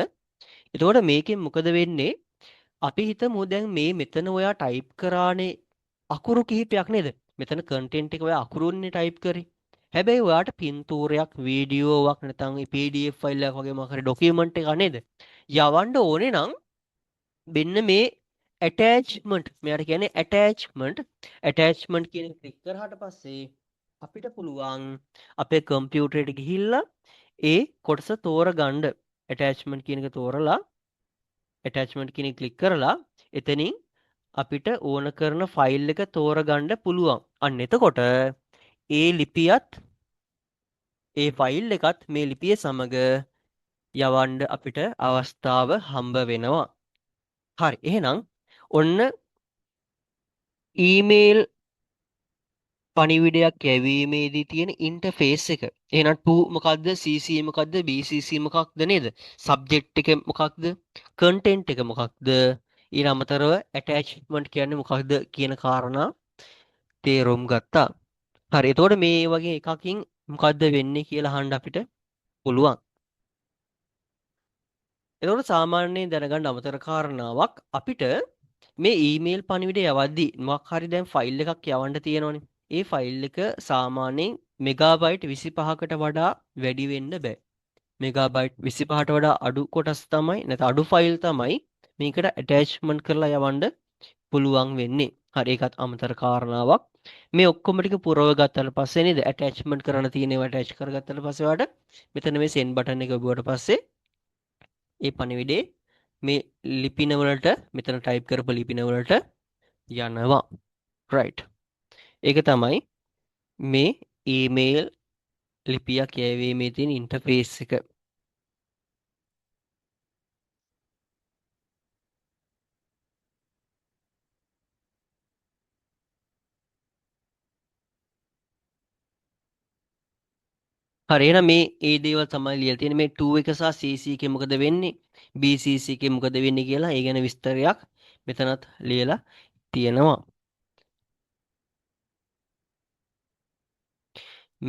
එතකොට මේකෙන් මොකද වෙන්නේ? අපි හිතමු දැන් මේ මෙතන ඔයා ටයිප් කරානේ අකුරු කිහිපයක් නේද? මෙතන කන්ටෙන්ට් එක ඔයා අකුරුන්නේ ටයිප් කරේ. හැබැයි ඔයාට පින්තූරයක්, වීඩියෝවක් නැත්නම් PDF file එකක් වගේ මොකක් හරි ඩොකියුමන්ට් එකක් නේද? යවන්න ඕනේ නම් මෙන්න මේ ඇටැච්මන්ට්, මෙයාට කියන්නේ ඇටැච්මන්ට්. ඇටැච්මන්ට් කියන එක ක්ලික් කරාට පස්සේ අපිට පුළුවන් අපේ කම්පියුටරේට ගිහිල්ලා ඒ කොටස තෝරගන්න. ඇටැච්මන්ට් කියන එක තෝරලා ඇටැච්මන්ට් කියන එක ක්ලික් කරලා එතනින් අපිට ඕන කරන ෆයිල් එක තෝරගන්න පුළුවන්. අන්න එතකොට ඒ ලිපියත් ඒ ෆයිල් එකත් මේ ලිපිය සමග යවන්න අපිට අවස්ථාව හම්බ වෙනවා. හරි, එහෙනම් ඔන්න ඊමේල් පණිවිඩයක් යැවීමේදී තියෙන ඉන්ටර්ෆේස් එක. එහෙනම් to මොකද්ද, CC මොකද්ද, BCC මොකක්ද නේද? සබ්ජෙක්ට් එක මොකක්ද, කන්ටෙන්ට් එක මොකක්ද, ඊට අමතරව ඇටැච්මන්ට් කියන්නේ මොකක්ද කියන කාරණා තේරුම් ගත්තා. හරි, එතකොට මේ වගේ එකකින් මොකද්ද වෙන්නේ කියලා අහන්න අපිට පුළුවන්. එතකොට සාමාන්‍යයෙන් දැනගන්න අමතර කාරණාවක් අපිට මේ ඊමේල් පණිවිඩය යවද්දී මොකක් හරි දැන් ෆයිල් එකක් යවන්න තියෙනවනේ. ඒ ෆයිල් එක සාමාන්‍යයෙන් මෙගාබයිට් 25කට වඩා වැඩි වෙන්න බෑ. මෙගාබයිට් 25ට වඩා අඩු කොටස් තමයි, නැත්නම් අඩු ෆයිල් තමයි මේකට ඇටැච්මන්ට් කරලා යවන්න පුළුවන් වෙන්නේ. හරි, ඒකත් අමතර කාරණාවක්. මේ ඔක්කොම ටික පුරව ගත්තට පස්සේ නේද ඇටැච්මන්ට් කරන්න තියෙන ඒවා ඇටැච් කරගත්තට පස්සේ ඔයාලට මෙතන මේ සෙන්ඩ් බටන් එක ඔබුවට පස්සේ ඒ පණිවිඩේ මේ ලිපින වලට මෙතන ටයිප් කරපු ලිපින වලට යනවා. රයිට්. ඒක තමයි මේ ඊමේල් ලිපියක් යැවීමේ තියෙන ඉන්ටර්ෆේස් එක. හරි, එහෙනම් මේ ඒ දේවල් තමයි ලියලා තියෙන්නේ. මේ 2 එක සහ CC එකේ මොකද වෙන්නේ, BCC එකේ මොකද වෙන්නේ කියලා ඒ ගැන විස්තරයක් මෙතනත් ලියලා තියෙනවා.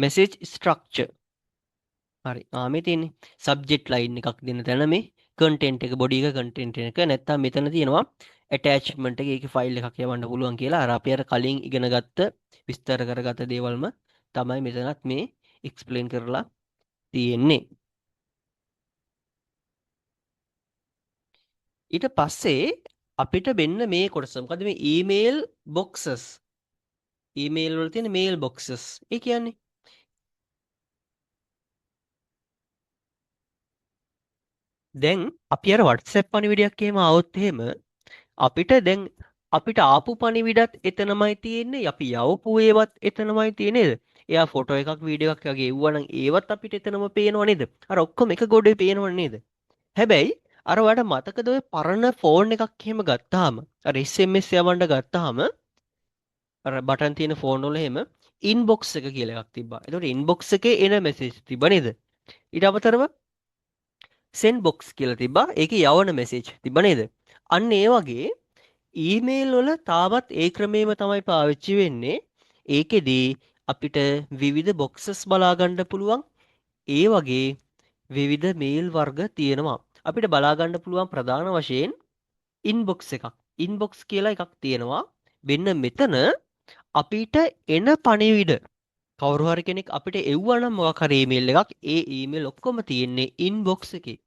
Message structure. හරි, මේ තියෙන්නේ සබ්ජෙක්ට් ලයින් එකක් දෙන තැන මේ කන්ටෙන්ට් එක, බොඩි එක කන්ටෙන්ට් එක, නැත්තම් මෙතන තියෙනවා ඇටැච්මන්ට් එක, ඒකේ ෆයිල් එකක් යවන්න පුළුවන් කියලා. අර අපි අර කලින් ඉගෙන ගත්ත විස්තර කරගත්ත දේවල්ම තමයි මෙතනත් මේ එක්ස්ප්ලেইন කරලා තියෙන්නේ. ඊට පස්සේ අපිට මෙන්න මේ කොටස, මොකද මේ ඊමේල් බොක්සස්, ඊමේල් වල තියෙන මේල් බොක්සස්, ඒ කියන්නේ දැන් අපි අර WhatsApp පණිවිඩයක් එහෙම ආවොත් එහෙම අපිට දැන් අපිට ආපු පණිවිඩත් එතනමයි තියෙන්නේ, අපි යවපු ඒවත් එතනමයි තියෙන්නේ නේද? එයා ෆොටෝ එකක් වීඩියෝ එකක් වගේ එව්වා නම් ඒවත් අපිට එතනම පේනව නේද? අර ඔක්කොම එක ගොඩේ පේනව නේද? හැබැයි අර ඔයාලට මතකද ඔය පරණ ෆෝන් එකක් එහෙම ගත්තාම අර SMS යවන්න ගත්තාම අර බටන් තියෙන ෆෝන් වල එහෙම ඉන්බොක්ස් එක කියලා එකක් තිබ්බා. එතකොට ඉන්බොක්ස් එකේ එන මැසේජ් තිබ්බා නේද? ඊට අමතරව සෙන්ඩ් බොක්ස් කියලා තිබ්බා. ඒකේ යවන මැසේජ් තිබ්බා නේද? අන්න ඒ වගේ ඊමේල් වල තාමත් ඒ ක්‍රමේම තමයි පාවිච්චි වෙන්නේ. ඒකෙදී අපිට විවිධ බොක්සස් බලා ගන්න පුළුවන්. ඒ වගේ විවිධ මේල් වර්ග තියෙනවා. අපිට බලා ගන්න පුළුවන් ප්‍රධාන වශයෙන් ඉන්බොක්ස් එකක්. ඉන්බොක්ස් කියලා එකක් තියෙනවා. මෙන්න මෙතන අපිට එන පණිවිඩ කවුරු හරි කෙනෙක් අපිට එව්වා නම් මොකක් හරි ඊමේල් එකක්, ඒ ඊමේල් ඔක්කොම තියෙන්නේ ඉන්බොක්ස් එකේ.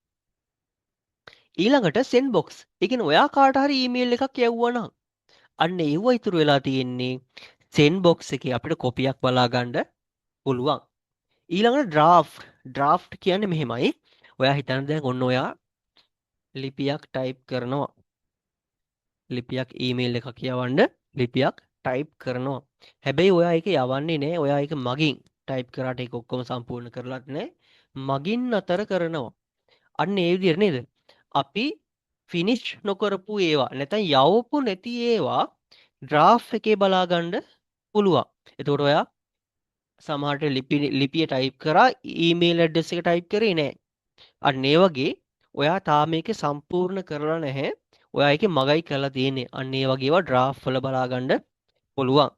ඊළඟට සෙන්ඩ් බොක්ස්. ඒ කියන්නේ ඔයා කාට හරි ඊමේල් එකක් යවුවා නම් අන්න ඒව ඉතුරු වෙලා තියෙන්නේ සෙන්ඩ් බොක්ස් එකේ. අපිට කොපියක් බලා ගන්න පුළුවන්. ඊළඟට ඩ්‍රාෆ්ට්. ඩ්‍රාෆ්ට් කියන්නේ මෙහෙමයි. ඔයා හිතන්න දැන් ඔන්න ඔයා ලිපියක් ටයිප් කරනවා. ලිපියක් ඊමේල් එකක් යවන්න ලිපියක් ටයිප් කරනවා. හැබැයි ඔයා ඒක යවන්නේ නෑ. ඔයා ඒක මගින් ටයිප් කරාට ඒක ඔක්කොම සම්පූර්ණ කරලත් නෑ. මගින් අතර කරනවා. අන්න ඒ විදිහට නේද? අපි ෆිනිෂ් නොකරපු ඒවා නැත්නම් යවපු නැති ඒවා ඩ්‍රාෆ්ට් එකේ බලා ගන්න පුළුවන්. එතකොට ඔයා සමහරට ලිපිය ටයිප් කරා ඊමේල් ඇඩ්‍රස් එක ටයිප් කරේ නෑ. අන්න ඒ වගේ ඔයා තාම මේකේ සම්පූර්ණ කරලා නැහැ. ඔයා ඒකේ මගයි කරලා තියෙන්නේ. අන්න ඒ වගේ ඒවා ඩ්‍රාෆ්ට් වල බලා ගන්න පුළුවන්.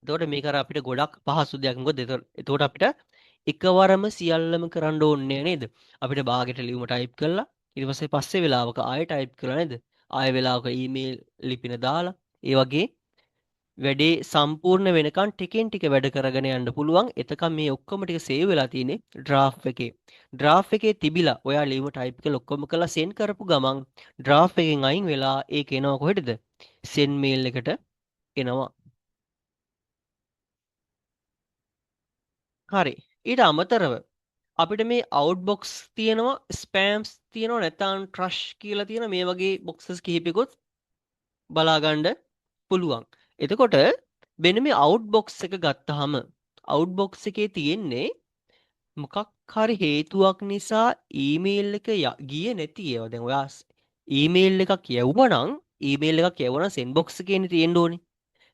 එතකොට මේක අර අපිට ගොඩක් පහසු දෙයක්. මොකද එතකොට අපිට එකවරම සියල්ලම කරන්න ඕනේ නේද? අපිට බාගෙට ලියුම ටයිප් කරලා ඊට පස්සේ පස්සේ වෙලාවක ආයෙ ටයිප් කරලා නේද? ආයෙ වෙලාවක ඊමේල් ලිපින දාලා ඒ වගේ වැඩේ සම්පූර්ණ වෙනකන් ටිකෙන් ටික වැඩ කරගෙන යන්න පුළුවන්. එතකන් මේ ඔක්කොම ටික සේව් වෙලා තියෙන්නේ ඩ්‍රාෆ්ට් එකේ. ඩ්‍රාෆ්ට් එකේ තිබිලා ඔයා ලියුම ටයිප් කරලා ඔක්කොම කරලා සෙන්ඩ් කරපු ගමන් ඩ්‍රාෆ්ට් එකෙන් අයින් වෙලා ඒක එනවා කොහෙටද? සෙන්ඩ් මේල් එකට එනවා. හරි. ඊට අමතරව අපිට මේ අවුට්බොක්ස් තියෙනවා, ස්පෑම්ස් තියෙනවා, නැත්නම් ට්‍රෂ් කියලා තියෙන මේ වගේ බොක්සස් කිහිපයකුත් බලා ගන්න පුළුවන්. එතකොට මෙන්න මේ අවුට්බොක්ස් එක ගත්තාම අවුට්බොක්ස් එකේ තියෙන්නේ මොකක් හරි හේතුවක් නිසා ඊමේල් එක ගියේ නැති ඒවා. දැන් ඔයා ඊමේල් එකක් යවුවා නම් ඊමේල් එකක් යවුවා නම් සෙන්ඩ් බොක්ස් එකේනේ තියෙන්න ඕනේ.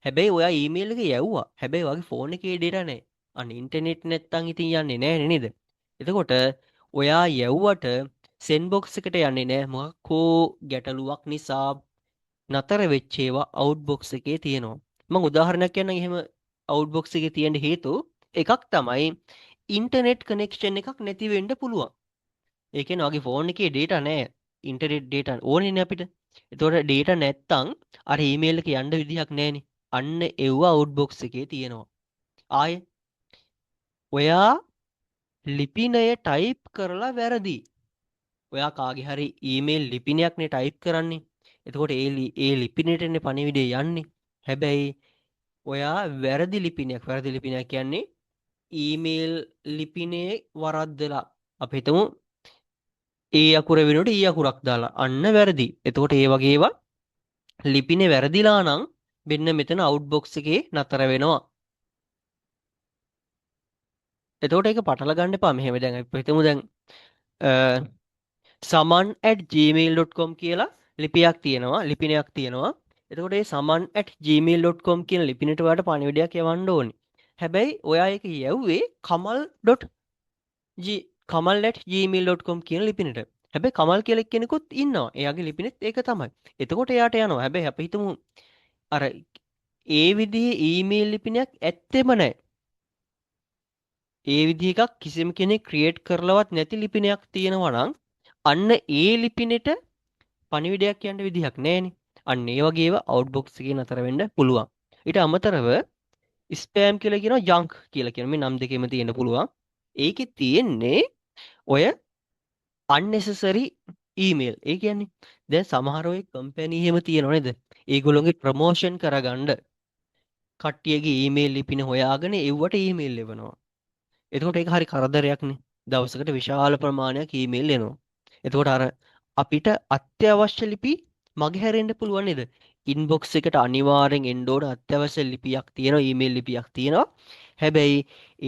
හැබැයි ඔයා ඊමේල් එක යවුවා. හැබැයි ඔයාගේ ෆෝන් එකේ ඩේටා නැහැ. අන්න ඉන්ටර්නෙට් නැත්තම් ඉතින් යන්නේ නැහැ නේද? එතකොට ඔයා යවුවට සෙන්ඩ් බොක්ස් එකට යන්නේ නැහැ. මොකක් හෝ ගැටලුවක් නිසා නතර වෙච්ච ඒවා අවුට්බොක්ස් එකේ තියෙනවා. මං උදාහරණයක් කියන්නම් එහෙම අවුට්බොක්ස් එකේ තියෙන හේතු එකක් තමයි ඉන්ටර්නෙට් කනෙක්ෂන් එකක් නැති වෙන්න පුළුවන්. ඒ කියන්නේ ඔයාගේ ෆෝන් එකේ ඩේටා නෑ. ඉන්ටර්නෙට් ඩේටා ඕනේනේ අපිට. එතකොට ඩේටා නැත්තම් අර ඊමේල් එක යන්න විදිහක් නෑනේ. අන්න එව්ව අවුට්බොක්ස් එකේ තියෙනවා. ආයේ ඔයා ලිපිනය ටයිප් කරලා වැරදි. ඔයා කාගේ හරි ඊමේල් ලිපිනයක් නේ ටයිප් කරන්නේ. එතකොට ඒ ලිපිනයටනේ පණිවිඩය යන්නේ. හැබැයි ඔයා වැරදි ලිපිනයක්, වැරදි ලිපිනයක් කියන්නේ ඊමේල් ලිපිනයේ වරද්දලා. අපි හිතමු ඒ අකුර වෙනුවට ඊ අකුරක් දාලා. අන්න වැරදි. එතකොට ඒ වගේ ඒවා ලිපිනේ වැරදිලා නම් මෙන්න මෙතන අවුට්බොක්ස් එකේ නතර වෙනවා. එතකොට ඒක පටල ගන්න එපා. මෙහෙම දැන් අපි හිතමු දැන් saman@gmail.com කියලා ලිපියක් තියෙනවා, ලිපිනයක් තියෙනවා. එතකොට මේ saman@gmail.com කියන ලිපිනයට ඔයාට පණිවිඩයක් යවන්න ඕනේ. හැබැයි ඔයා ඒක යවුවේ kamal@gmail.com කියන ලිපිනට. හැබැයි කමල් කියලා කෙනෙකුත් ඉන්නවා. එයාගේ ලිපිනෙත් ඒක තමයි. එතකොට එයාට යනවා. හැබැයි අපි හිතමු අර ඒ විදිහේ ඊමේල් ලිපිනයක් ඇත්තෙම නැහැ. ඒ විදිහ එකක් කිසිම කෙනෙක් ක්‍රියේට් කරලවත් නැති ලිපිනයක් තියෙනවා නම් අන්න ඒ ලිපිනෙට පණිවිඩයක් යන්න විදිහක් නැහැනේ. අන්න ඒ වගේ ඒවා අවුට්බොක්ස් එකේ නතර වෙන්න පුළුවන්. ඊට අමතරව ස්පෑම් කියලා කියනවා, ජංක් කියලා කියනවා. මේ නම් දෙකෙම තියෙන්න පුළුවන්. ඒකේ තියෙන්නේ ඔය unnecessary email. ඒ කියන්නේ දැන් සමහර ඔය කම්පැනි එහෙම තියෙනව නේද? ඒගොල්ලෝගේ ප්‍රොමෝෂන් කරගන්න කට්ටියගේ ඊමේල් ලිපින හොයාගෙන එව්වට ඊමේල් එවනවා. එතකොට ඒක හරි කරදරයක්නේ. දවසකට විශාල ප්‍රමාණයක් ඊමේල් එනවා. එතකොට අර අපිට අත්‍යවශ්‍ය ලිපි මගහැරෙන්න පුළුවන් නේද? ඉන්බොක්ස් එකට අනිවාර්යෙන් එන්න ඕන අත්‍යවශ්‍ය ලිපියක් තියෙනවා, ඊමේල් ලිපියක් තියෙනවා. හැබැයි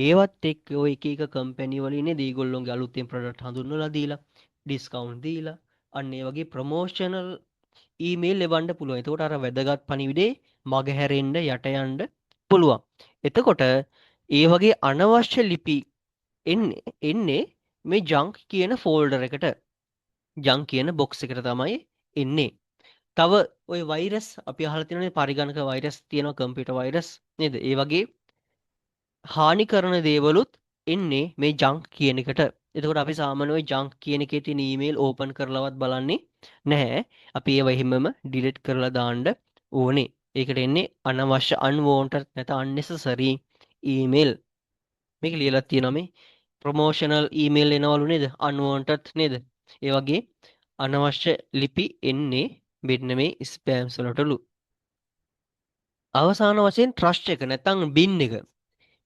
ඒවත් එක්ක ඔය එක එක කම්පැනි වලින් නේද ඒගොල්ලෝගේ අලුතෙන් ප්‍රොඩක්ට් හඳුන්වලා දීලා, ඩිස්කවුන්ට් දීලා, අන්න ඒ වගේ ප්‍රොමෝෂනල් ඊමේල් එවන්න පුළුවන්. එතකොට අර වැදගත් පණිවිඩේ මගහැරෙන්න යට යන්න පුළුවන්. එතකොට ඒ වගේ අනවශ්‍ය ලිපි එන්නේ මේ ජංක් කියන ෆෝල්ඩර් එකට. ජංක් කියන බොක්ස් එකට තමයි එන්නේ. තව ඔය වෛරස් අපි අහලා තියෙනනේ, පරිගණක වෛරස් තියෙනවා, කම්පියුටර් වෛරස් නේද? ඒ වගේ හානි කරන දේවලුත් එන්නේ මේ ජංක් කියන එකට. එතකොට අපි සාමාන්‍ය ඔය ජංක් කියන එකේ තියෙන ඊමේල් ඕපන් කරලවත් බලන්නේ නැහැ. අපි ඒව එහෙමම ඩිලීට් කරලා දාන්න ඕනේ. ඒකට එන්නේ අනවශ්‍ය අන්වෝන්ටඩ් නැත්නම් අන්නෙසසරි ඊමේල්. මේක ලියලා තියෙනවා මේ ප්‍රොමෝෂනල් ඊමේල් එනවලු නේද? අන්වෝන්ටඩ් නේද? ඒ වගේ අනවශ්‍ය ලිපි එන්නේ මෙන්න මේ ස්පෑම්ස් වලටලු. අවසාන වශයෙන් ට්‍රස්ට් එක නැත්නම් බින් එක.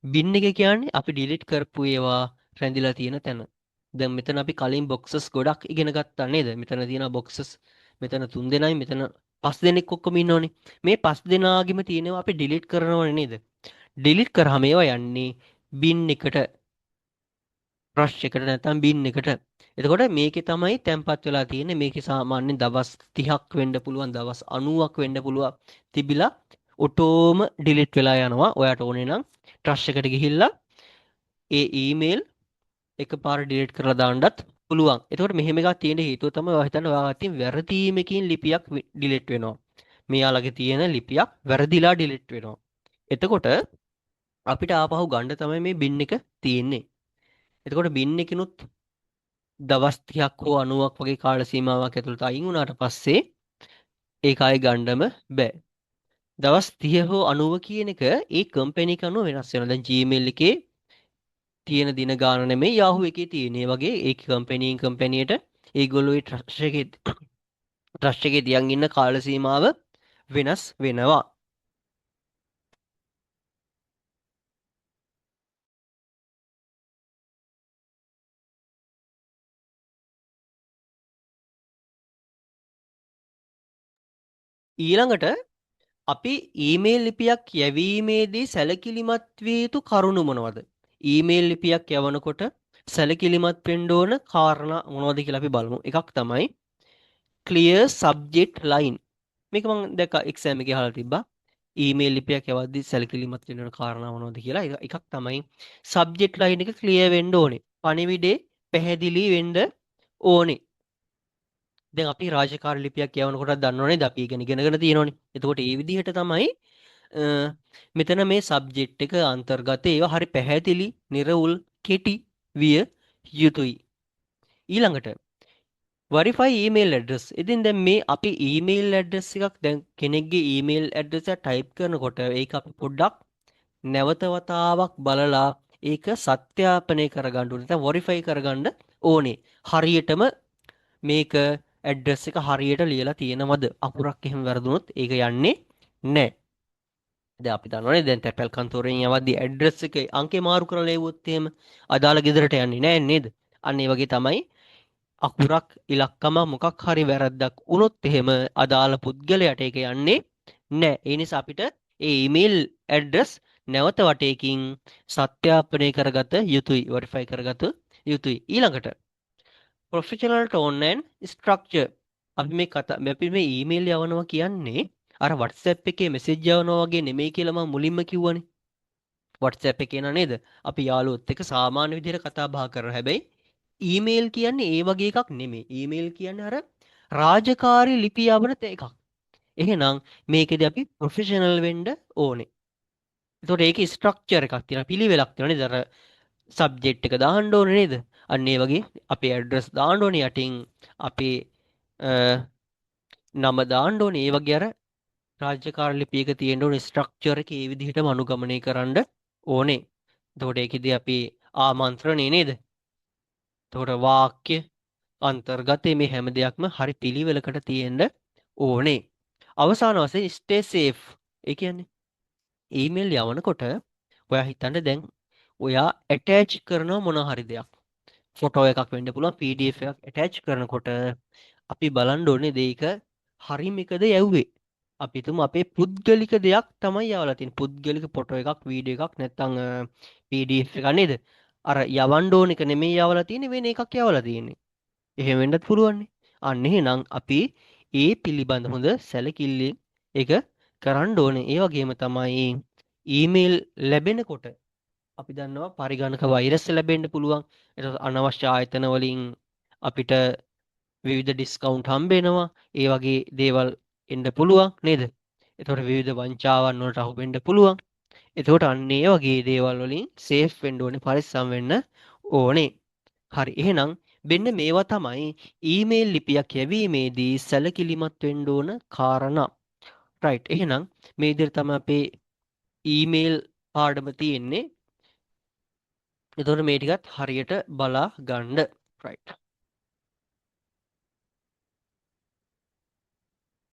බින් එක කියන්නේ අපි ඩිලීට් කරපු ඒවා රැඳිලා තියෙන තැන. දැන් මෙතන අපි කලින් බොක්සස් ගොඩක් ඉගෙන ගත්තා නේද? මෙතන තියෙන බොක්සස් මෙතන 3 දෙනයි මෙතන 5 දෙනෙක් ඔක්කොම ඉන්නෝනේ. මේ 5 දෙනාගෙම තියෙනවා අපි ඩිලීට් කරනවනේ නේද? ඩිලීට් කරාම ඒවා යන්නේ බින් එකට, ට්‍රස්ට් එකට නැත්නම් බින් එකට. එතකොට මේකේ තමයි තැම්පත් වෙලා තියෙන්නේ. මේකේ සාමාන්‍යයෙන් දවස් 30ක් වෙන්න පුළුවන්, දවස් 90ක් වෙන්න පුළුවන් තිබිලා ඔටෝම ඩිලීට් වෙලා යනවා. ඔයාට ඕනේ නම් ට්‍රස්ට් එකට ගිහිල්ලා ඒ ඊමේල් එකපාර ඩිලීට් කරලා දාන්නත් පුළුවන්. එතකොට මෙහෙම එකක් තියෙන හේතුව තමයි ඔයා හිතන්න ඔයා අතින් වැරදීමකින් ලිපියක් ඩිලීට් වෙනවා. මෙයාලගේ තියෙන ලිපියක් වැරදිලා ඩිලීට් වෙනවා. එතකොට අපිට ආපහු ගන්න තමයි මේ බින් එක තියෙන්නේ. එතකොට බින් එකකිනුත් දවස් 30ක් හෝ 90ක් වගේ කාල සීමාවක් ඇතුළත අයින් වුණාට පස්සේ ඒක ආයෙ ගන්නම බෑ. දවස් 30 හෝ 90 කියන එක ඒ කම්පැනි එක අනුව වෙනස් වෙනවා. දැන් Gmail එකේ තියෙන දින ගාන නෙමෙයි Yahoo එකේ තියෙන. ඒ වගේ ඒ කම්පැනියෙන් කම්පැනියට ඒගොල්ලෝ ඒ ට්‍රස්ට් එකේ තියන් ඉන්න කාල සීමාව වෙනස් වෙනවා. ඊළඟට අපි ඊමේල් ලිපියක් යැවීමේදී සැලකිලිමත් විය යුතු කරුණු මොනවද? ඊමේල් ලිපියක් යවනකොට සැලකිලිමත් වෙන්න ඕන කාරණා මොනවද කියලා අපි බලමු. එකක් තමයි clear subject line. මේක මම දැක්ක එක්සෑම් එකේ අහලා තිබ්බා. ඊමේල් ලිපියක් යවද්දී සැලකිලිමත් වෙන්න ඕන කාරණා මොනවද කියලා. එකක් තමයි subject line එක clear වෙන්න ඕනේ. පණිවිඩේ පැහැදිලි වෙන්න ඕනේ. දැන් අපි රාජකාරී ලිපියක් යවනකොටත් දන්නව නේද? අපි ඒ ගැන ඉගෙනගෙන තියෙනවනේ. එතකොට ඒ විදිහට තමයි මෙතන මේ සබ්ජෙක්ට් එක අන්තර්ගත ඒවා හරි පැහැදිලි, නිර්වුල්, කෙටි විය යුතුයි. ඊළඟට verify email address. ඉතින් දැන් මේ අපි email address එකක් දැන් කෙනෙක්ගේ email address එක ටයිප් කරනකොට ඒක අපි පොඩ්ඩක් නැවත වතාවක් බලලා ඒක සත්‍යාපනය කරගන්න ඕනේ. නැත්නම් verify කරගන්න ඕනේ. හරියටම මේක ඇඩ්‍රස් එක හරියට ලියලා තියෙනවද? අකුරක් එහෙම වැරදුනොත් ඒක යන්නේ නෑ. දැන් අපි දන්නවනේ දැන් තැපැල් කන්තෝරෙන් යවද්දි ඇඩ්‍රස් එකේ අංකේ මාරු කරලා ලැබුවොත් එහෙම අදාළ ගෙදරට යන්නේ නෑ නේද? අන්න ඒ වගේ තමයි අකුරක් ඉලක්කම මොකක් හරි වැරද්දක් වුණොත් එහෙම අදාළ පුද්ගලයාට ඒක යන්නේ නෑ. ඒ නිසා අපිට ඒ ඊමේල් ඇඩ්‍රස් නැවත වටයකින් සත්‍යාපනය කරගත යුතුයි, වෙරිෆයි කරගත යුතුයි. ඊළඟට ප්‍රොෆෙෂනල් ටෝන් ඇන්ඩ් ස්ට්‍රක්චර්. අපි මේ කතා, අපි මේ ඊමේල් යවනවා කියන්නේ අර WhatsApp එකේ මෙසේජ් යවනවා වගේ නෙමෙයි කියලා මම මුලින්ම කිව්වනේ. WhatsApp එකේ නා නේද? අපි යාළුවොත් එක්ක සාමාන්‍ය විදිහට කතා බහ කරනවා. හැබැයි ඊමේල් කියන්නේ ඒ වගේ එකක් නෙමෙයි. ඊමේල් කියන්නේ අර රාජකාරී ලිපි යවන එකක්. එහෙනම් මේකෙදි අපි ප්‍රොෆෙෂනල් වෙන්න ඕනේ. එතකොට ඒකේ ස්ට්‍රක්චර් එකක් තියෙනවා, පිළිවෙලක් තියෙනවා නේද? අර සබ්ජෙක්ට් එක දාන්න ඕනේ නේද? අන්න ඒ වගේ අපේ ඇඩ්‍රස් දාන්න ඕනේ, යටින් අපේ නම දාන්න ඕනේ. ඒ වගේ අර රාජකාරී ලිපියක තියෙන්න ඕනේ ස්ට්‍රක්චර් එක ඒ විදිහටම අනුගමනය කරන්න ඕනේ. එතකොට ඒකෙදි අපි ආමන්ත්‍රණය නේද? එතකොට වාක්‍ය අන්තර්ගතයේ මේ හැම දෙයක්ම හරි පිළිවෙලකට තියෙන්න ඕනේ. අවසාන වශයෙන් stay safe. ඒ කියන්නේ ඊමේල් යවනකොට ඔයා හිතන්න දැන් ඔයා ඇටච් කරන මොන හරි දෙයක්. ෆොටෝ එකක් වෙන්න පුළුවන්, PDF එකක් ඇටච් කරනකොට අපි බලන්න ඕනේ දෙයක හරිම එකද යව්වේ. අපි හිතමු අපේ පුද්ගලික දෙයක් තමයි යවලා තියෙන්නේ. පුද්ගලික ෆොටෝ එකක්, වීඩියෝ එකක්, නැත්නම් PDF එකක් නේද? අර යවන්න ඕන එක නෙමෙයි යවලා තියෙන්නේ, වෙන එකක් යවලා තියෙන්නේ. එහෙම වෙන්නත් පුළුවන්නේ. අන්න එහෙනම් අපි ඒ පිළිබඳ හොඳ සැලකිල්ලෙන් ඒක කරන්න ඕනේ. ඒ වගේම තමයි ඊමේල් ලැබෙනකොට අපි දන්නවා පරිගණක වෛරස් ලැබෙන්න පුළුවන්. එතකොට අනවශ්‍ය ආයතන වලින් අපිට විවිධ ඩිස්කවුන්ට් හම්බ වෙනවා. ඒ වගේ දේවල් එන්න පුළුවන් නේද? එතකොට විවිධ වංචාවන් වලට අහු වෙන්න පුළුවන්. එතකොට අන්න ඒ වගේ දේවල් වලින් සේෆ් වෙන්න ඕනේ, පරිස්සම් වෙන්න ඕනේ. හරි, එහෙනම් මෙන්න මේවා තමයි ඊමේල් ලිපියක් යැවීමේදී සැලකිලිමත් වෙන්න ඕන කාරණා. රයිට්, එහෙනම් මේ විදිහට තමයි අපේ ඊමේල් පාඩම තියෙන්නේ. එතකොට මේ ටිකත් හරියට බලා ගන්න. රයිට්.